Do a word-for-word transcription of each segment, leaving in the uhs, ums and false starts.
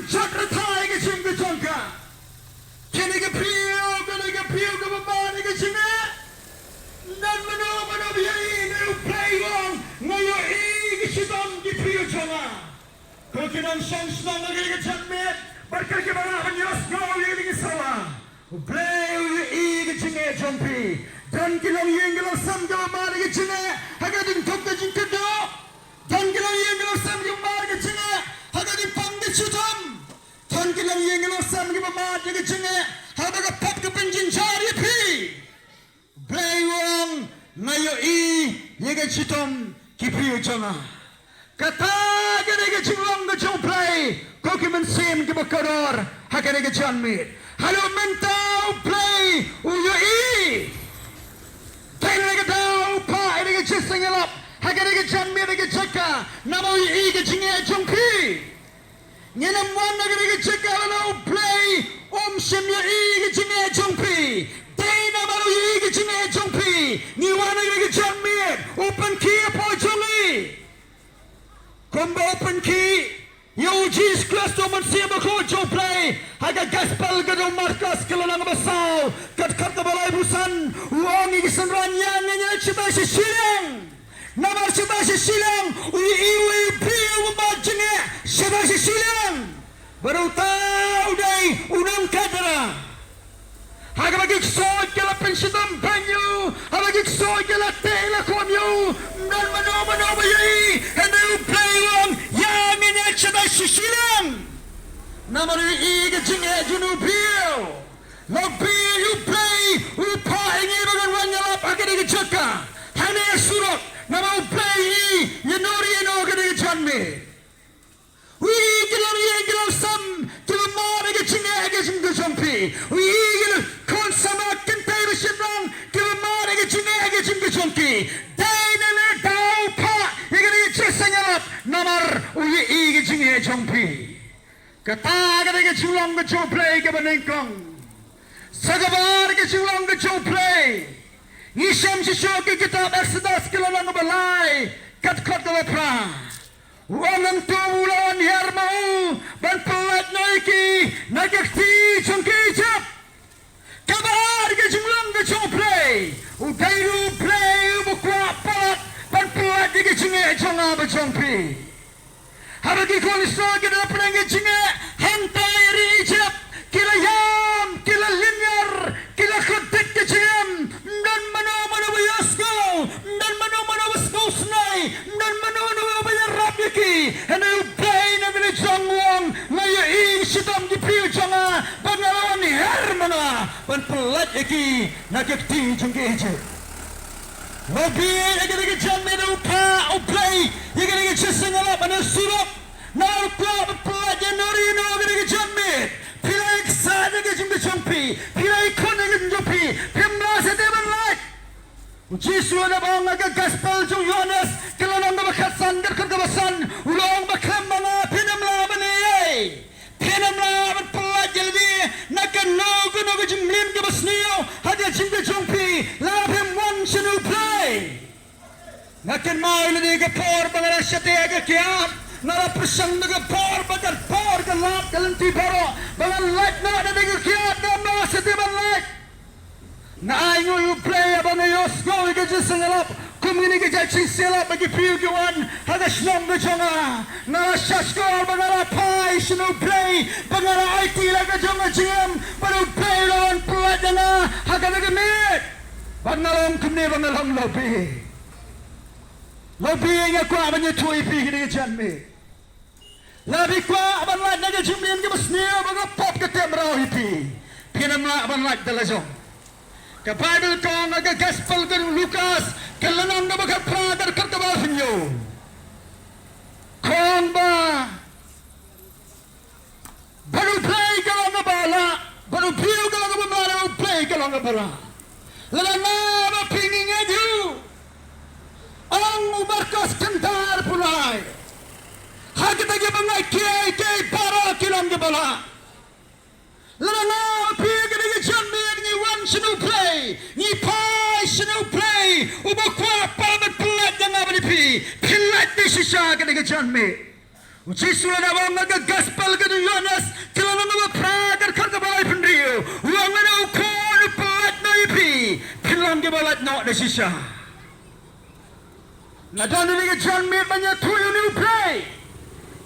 Jot rta ïa ka jingim ka jong ka. Kane ka briew, kane ka briew kaba mad ïa ka jingeh. Ym don mano mano ba ïohi, hynrei U Blei u ong, nga ïohi ki shitom ki briew jong nga. Ko ki nongshong shnong ha kane ka janmiet bad ko kiba lah ban ïohsngew ïa kane ka sawa. U Blei u ïohi ka jingeh jong phi. Don ki longïing ki longsem kiba mad ïa ka jingeh ha ka jingduk ka jingkyrduh. Don ki longïing ki longsem kiba mad ïa ka jingeh ha ka jingpang ka shitom. Don ki longïing ki longsem kiba mad ïa ka jingeh ha kaba ka pop ka pynjynjar ïa phi. Blei u ong, nga ïohi ïa ka shitom ki briew jong nga. Kata ka dei ka jinglong ka jong U Blei, ko ki mynsiem kiba kordor ha kane ka janmiet. Haduh mynta U Blei u ïohi. Dei na ka daw u phah ïa ka jingïalap ha kane ka janmiet, ha ka jaka, namar u ïohi ka jingeh jong phi. Ngin ym wan na kane ka jaka lada U Blei um shym ïohi ka jingeh jong phi. Dei namar u ïohi ka jingeh jong phi ngi wan na kane ka janmiet, u pynkhih hapoh jong ngi. Kumba u pynkhih ïa u Jisu Khrist u Mynsiem Bakhuid jong U Blei ha ka Gospel ka jong u Markos ka lynnong ba saw, ka dkhot kaba laiphew san, u ong ïa ki synran, ïa ngin ïaleit shatai sha shiliang. Namar shatai sha shiliang u ïohi uwei u briew uba mad jingeh shatai sha shiliang. Bad uta u dei u nongkhaddara. Ha kaba ki ksoh ki la pynshitom beiñ ïa u, ha kaba ki ksoh ki la teh la khum ïa u, ym don mano mano ba ïohi, hynrei U Blei u ong, ïa ngin ïaleit shatai sha shiliang. Namar u ïohi ka jingeh jong u briew. Lok baieit, U Blei u phah ïa ngi ba ngan wan ïalap ha kane ka jaka, hangne ha surok, namar U Blei u ïohi ïano re ïano ha kane ka janmiet. U ïohi ki longïing ki longsem kiba mad ïa ka jingeh ha ka jingim ka jong phi. U ïohi ki khun samla kynthei bad shynrang kiba mad ïa ka jingeh ha ka jingim ka jong ki. Dei na kata ka daw u phah ïa kane ka jingïalap namar u ïohi ka jingeh jong phi. Kata ka dei ka jinglong ka jong U Blei kaba nyngkong. Sa kaba ar ka jinglong ka jong U Blei, ngi shem shisha ha ka kitab Exodus ka lynnong kaba lai, ka dkhot kaba phra. U ong, hangto u la wan hiar ma u ban pyllait noh ïa ki na ka kti jong ki Ijipt. Kaba ar ka jinglong ka jong U Blei, u dei ruh U Blei uba kwah palat ban pyllait ïa ka jingeh jong nga bad jong phi. Haba ki khun Israel ki la pdiang ka jingeh hangtai ha ri Ijipt, ki la ïam, ki la lynñiar, ki la kut dik ka jingim. Ym don mano mano ba ïohsngew, ym don mano mano ba sngewsynei, ym don mano mano ba ïarap ïa ki. Hynrei U Blei na ka liang jong u u ong, nga ïohi ki shitom ki briew jong nga, bad nga la wan hiar ma nga ban pyllait ïa ki na ka kti jong ki Ijipt. Lok baieit, ha kane ka janmiet u phah U Blei ïa kane ka jingïalap hangne ha surok. Namar u kwah ban pyllait ïano re ïano ha kane ka janmiet. Phi la ïaksaid ha ka jingim ka jong phi, phi la ïakhun ha ka jingim ka jong phi, phim lah satia ban lait. U Jisu u la ong ha ka Gospel jong u Ïohannes ka lynnong kaba khatsan, ka dkhot kaba san, u la ong, ba khlem ma nga phin ym lah ban lait ei ei. Phin ym lah ban pyllait ïa lade na kano kano ka jingmlien kaba sniew ha ka jingim ka jong phi lada phim wan sha U Blei. Nga kynmaw ïa lade ka por ba nga la shah ha ka kiad, nga la pyrshang da ka por bad ka por, ka lad, ka lynti baroh ba ngan lait noh na ka kiad, ngam lah satia ban lait. Nga ainguh ïa U Blei haba nga ïohsngew ïa ka jingïalap kum kane ka jait jingïalap ba ki briew ki wan ha ka shnong ka jong nga. Nga la shahshkor bad nga la phai sha U Blei bad nga la aiti ïa la ka jong ka jingim bad U Blei u la wan pyllait ïa nga ha kane ka miet. Bad nga la ong kumne ba nga la ong, lok baieit. Lok baieit, nga kwah ban ïathuh ïa phi kane ka janmiet. Lada phi kwah ban lait na ka jingmlien kaba sniew ba ka pop ka teh mraw ïa phi, phin ym lah ban lait da la jong. Ka Baibl ka ong ha ka Gospel ka jong u Lukas ka lynnong kaba khatphra, ka dkhot kaba hynñiew, ka ong ba bad U Blei ka long kaba lah, bad u briew ka long kaba mlien, U Blei ka long kaba lah. Lada nga bad phi ngi ngeit ïa u, ong u Markos kynta arphew lai, ha kita kiba ngeit kiei kiei baroh ki long kiba lah. Lada nga bad phi ha kane ka janmiet ngi wan sha U Blei, ngi phai sha U Blei uba kwah palat ban pyllait ïa nga bad ïa phi, phin lait ne shisha ha kane ka janmiet. U Jisu u la ong ha ka gospel ka u Ïoannis, ka lynnong kaba phra, ka dkhot kaba laiphew hynriew, u ong, lada u Khun u pyllait noh ïa phi, phin long kiba lait noh da shisha. Nga don ïa kane ka janmiet ban ïathuh ïa une u Blei.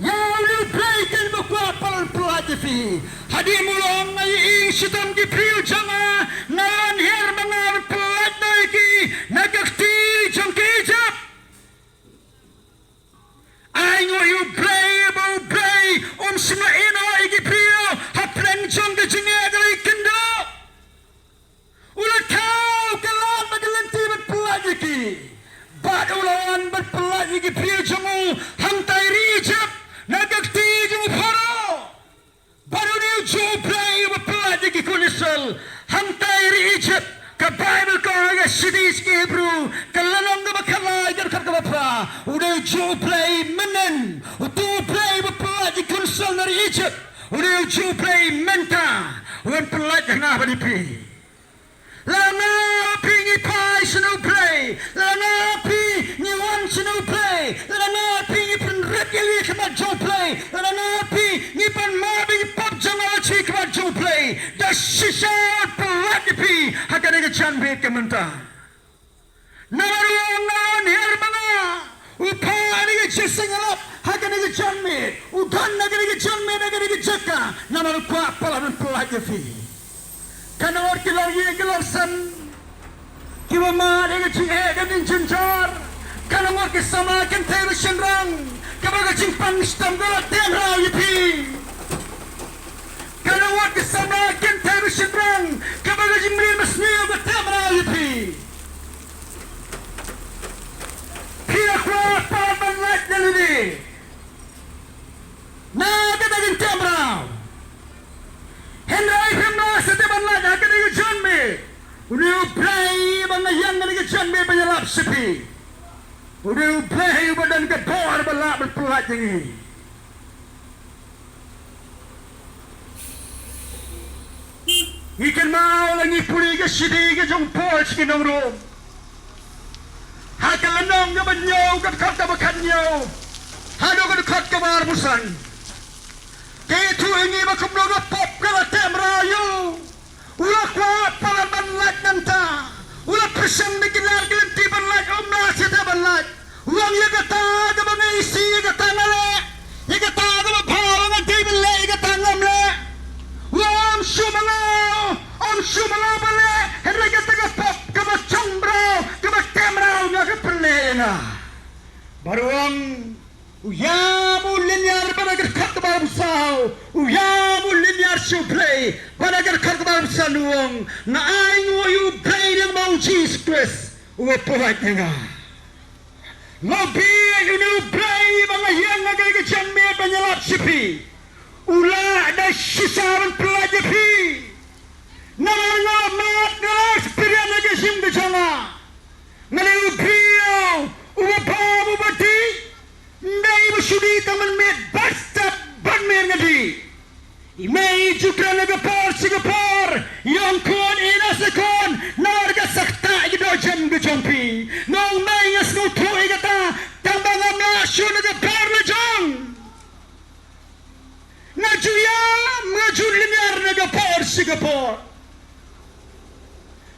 Ïa une u Blei keiñ ba kwah palat ban pyllait ïa phi. Hadien ba u la ong, nga ïohi shitom ki briew jong nga, nga wan hiar ma nga ban pyllait noh ïa ki na ka kti jong ka Ijipt. Ainguh ïa u Blei ba u Blei um shym la ïehnoh ïa ki briew hapdeng jong ka jingeh ka la ïakynduh. U la khaw ka lad bad ka lynti ban pyllait ïa ki. Bad u la wan ban pyllait ïa ki briew jong u hangtai ri Ijipt na ka kti jong u Pharaoh. Bad une u juh u Blei uba pyllait ïa ki khun Israel hangtai ri Ijipt, ka Baibl ka ong ha ka shithi sha ki Hebru, ka lynnong kaba khatlai, ka dkhot kaba phra, une u juh u Blei mynnin, uto u Blei uba pyllait ïa ki khun Israel na ri Ijipt, une u juh u Blei mynta u wan pyllait ïa nga bad ïa phi. Lada nga bad phi ngi phai sha une u Blei, lada nga bad phi ngi wan sha une u Blei, lada nga bad phi ngi pynrit ïa lade ha khmat jong u Blei, lada nga bad phi ngi pan map ïa ki pop jong nga ha khmat jong u Blei, da shisha un pyllait ïa phi ha kane ka janmiet ka mynta. Namar u ong, nga wan hiar ma nga. U phah ïa kane ka jingsngewlap ha kane ka janmiet. U don ha kane ka janmiet, ha kane ka jaka. Namar u kwah palat ban pyllait ïa phi. Katno ngut ki longïing ki longsem kiba mad ïa ka jingeh ka jingjynjar. Katno ngut ki samla kynthei bad shynrang kaba ka jingpang shitom ka la teh mraw ïa phi. Katno ngut ki samla kynthei bad shynrang kaba ka jingmlien basniew ka teh mraw ïa phi. Phi la kwah palat ban lait na lade na kata ka jingteh mraw. Hynrei phim lah shuh te ban lait ha kane ka janmiet. Une u Blei ba nga ïeng ha kane ka janmiet ban ïalap sha phi. Une u Blei uba don ka bor ba lah ban pyllait ïa ngi. Ngi kynmaw lada ngi pule ka shithi ka jong u Paul sha ki nong Rom, ha ka lynnong kaba hynñiew, ka dkhot kaba khathynñiew haduh ka dkhot kaba arphew san. Ka ïathuh ïa ngi ba kumno ka pop ka la teh mraw ïa u. U la kwah palat ban lait nangta. U la pyrshang da ki lar ki lynti ban lait, um lah shuh te ban lait. U ong, ïa kata kaba nga isih, ïa kata nga leh. Ïa kata kaba bha ba nga dei ban leh, ïa kata ngam leh. U ong, ym shuh ma nga, ym shuh ma nga ban leh. Hynrei kata ka pop kaba jong mraw, kaba teh mraw, nga ka pynleh ïa nga. Bad u ong, u ïam u lyniar bad ha ka dkhot kaba arphew saw, u ïam u lyniar sha u Blei bad ha ka dkhot kaba arphew san u ong, nga ainguh ïa u Blei lyngba u Jisu Khrist uba pyllait ïa nga. Nga bieit ïa une u Blei ba nga ïeng ha kane ka janmiet ban ïalap sha phi. U lah da shisha ban pyllait ïa phi. Namar nga la mad, nga la experience ha ka jingim ka jong nga. Nga dei u briew uba bam uba dih. Ym dei ba shu dih tang ban miet, bad step ban miet nga dih. I mei i ju kren ha ka por sha ka por, i ong, khun, ïehnoh seh khun, namar ka sa ktah ïa ka dohjem ka jong phi. Nga ong, mei, nga sngewthuh ïa kata, tang ba ngam lah shuh na ka por la jong. Nga ju ïam, nga ju lyniar na ka por sha ka por.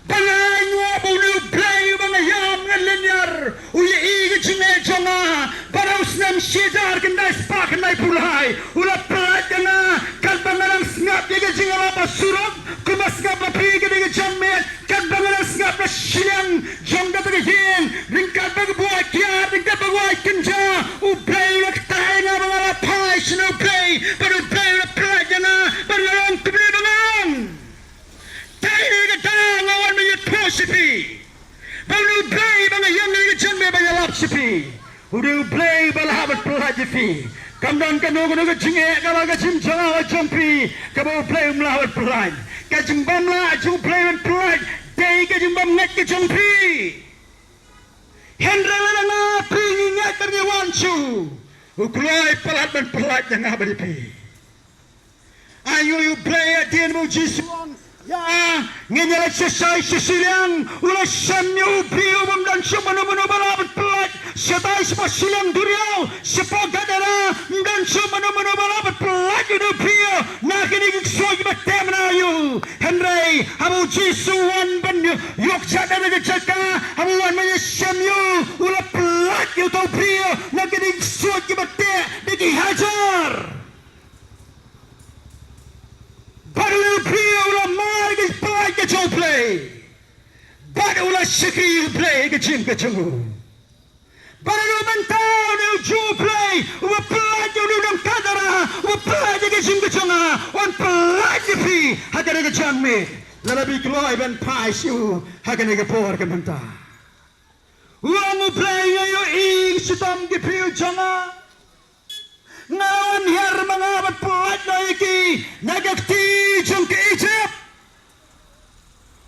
Ba nga ainguh ba une u Blei uba nga ïam nga lyniar u ïohi ka jingeh jong nga. Ba ha u snem shi hajar khyndai spah khyndaiphew lai u la pyllait ïa nga, katba nga dang sngap ïa ka jingïalap ba surok, kumba sngap la phi ha kane ka janmiet. Katba nga dang sngap na shiliang jong kata ka ïing, ryngkat bad ka buaid kiad, ryngkat bad ka buaid kynja, u Blei u la ktah ïa nga ba nga la phai sha une u Blei, bad u Blei u la pyllait ïa nga, bad nga long kumne ba nga long. Te ïa kata nga wan ban ïathuh sha phi ba une u Blei ba nga ïeng ha kane ka janmiet ban ïalap sha phi, u dei u Blei ba lah ban pyllait ïa phi. Kam don kano kano ka jingeh kaba ha ka jingim jong nga bad jong phi kaba u Blei um lah ban pyllait. Ka jingbym lah jong u Blei ban pyllait dei ka jingbym ngeit ka jong phi. Hynrei lada nga bad phi ngi ngeit bad ngi wan sha u, u kloi palat ban pyllait ïa nga bad ïa phi. Ainguh ïa u Blei, hadien ba u Jisu u ong, ïa, ngin ïaleit shai shai sha shiliang, u la shem ïa u briew bym don shuh mano mano ba lah ban pyllait Shatai shapoh shiliang duriaw, shapoh Gadara, ym don shuh mano mano ba lah ban pyllait ïa u briew na kine ki ksuid kiba teh mynta ïa u. Hynrei haba u Jisu u wan ban ïoh, ïoh kjat na ka jaka, haba u wan ban ïashem ïa u, u la pyllait ïa uta u briew na kine ki ksuid kiba teh da ki hajar. Bad une u briew u la mad ïa ka jingpyllait ka jong U Blei. Bad u la shakri ïa U Blei ha ka jingim ka jong u. Bad une mynta une u Jiw U Blei uba pyllait ïa une u nong Gadara, uba pyllait ïa ka jingim ka jong nga, un pyllait ïa phi ha kane ka janmiet. Lada phi kloi ban phai sha u ha kane ka por ka mynta. U ong U Blei, nga ïohi shitom ki briew jong nga. Nga wan hiar ma nga ban pyllait noh ïa ki na ka kti jong ka Ijipt.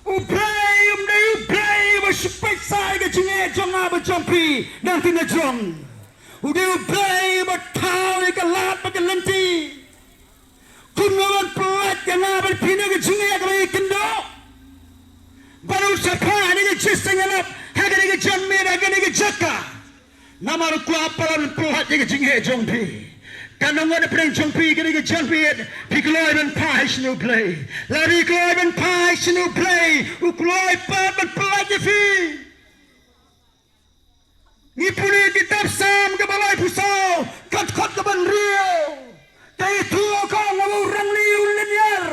U Blei um dei U Blei uba shu peit sa ïa ka jingeh jong nga bad jong phi, nangta na jong. U dei U Blei uba thaw ïa ka lad bad ka lynti. Kumno ban pyllait ïa nga bad phi na ka jingeh kaba ïakynduh. Bad u shaphang ïa ka jingïalap ha kane ka janmiet, ha kane ka jaka. Namar u kwah palat ban pyllait ïa ka jingeh jong phi. Ka nongot na pdeng jong phi ha kane ka janmiet, phi kloi ban phai sha une U Blei. Lada phi kloi ban phai sha une U Blei, u kloi pat ban pyllait ïa phi. Ngi pule kitab Salm kaba laiphew saw, ka dkhot kaba hynriew. Ka ïathuh ka ong, haba u rangli u lynñiar,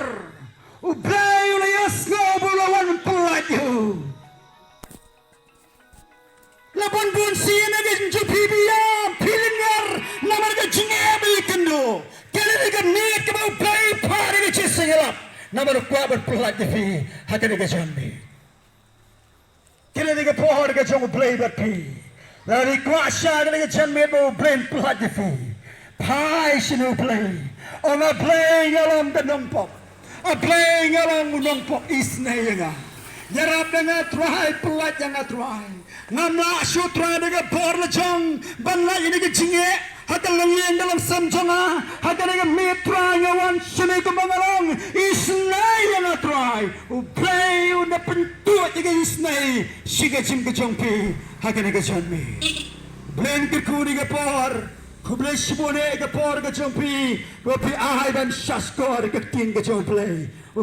U Blei u la ïohsngew bad u la wan pyllait ïa u. La bun bun sien ha ka jingim jong phi ba ïa phi lynñiar namar ka jingeh ba ïakynduh. Ka dei ka miet kaba U Blei u phah da ka jingïalap namar u kwah ban pyllait ïa phi ha kane ka janmiet. Kane ka dei ka por ka jong U Blei bad phi. Lada phi kwah sha kane ka janmiet ba U Blei un pyllait ïa phi, phai sha une U Blei. Ong, A Blei, nga long ka nongpop. A Blei, nga long u nongpop, isynei ïa nga. Ïarap ïa nga Trai, pyllait ïa nga Trai. Ngam lah shuh Trai da ka bor la jong ban lait ïa kane ka jingeh ha ka longïing ka longsem jong nga, ha kane ka miet Trai, nga wan shane kumba nga long. Isynei ïa nga Trai. U Blei un da pynduh ïa ka isynei sha ka jingim ka jong phi ha kane ka janmiet. Blei un kyrkhu ïa ka por, khublei shibun ïa ka por ka jong phi, ba phi ai ban sngap ïa ka ktien ka jong U Blei.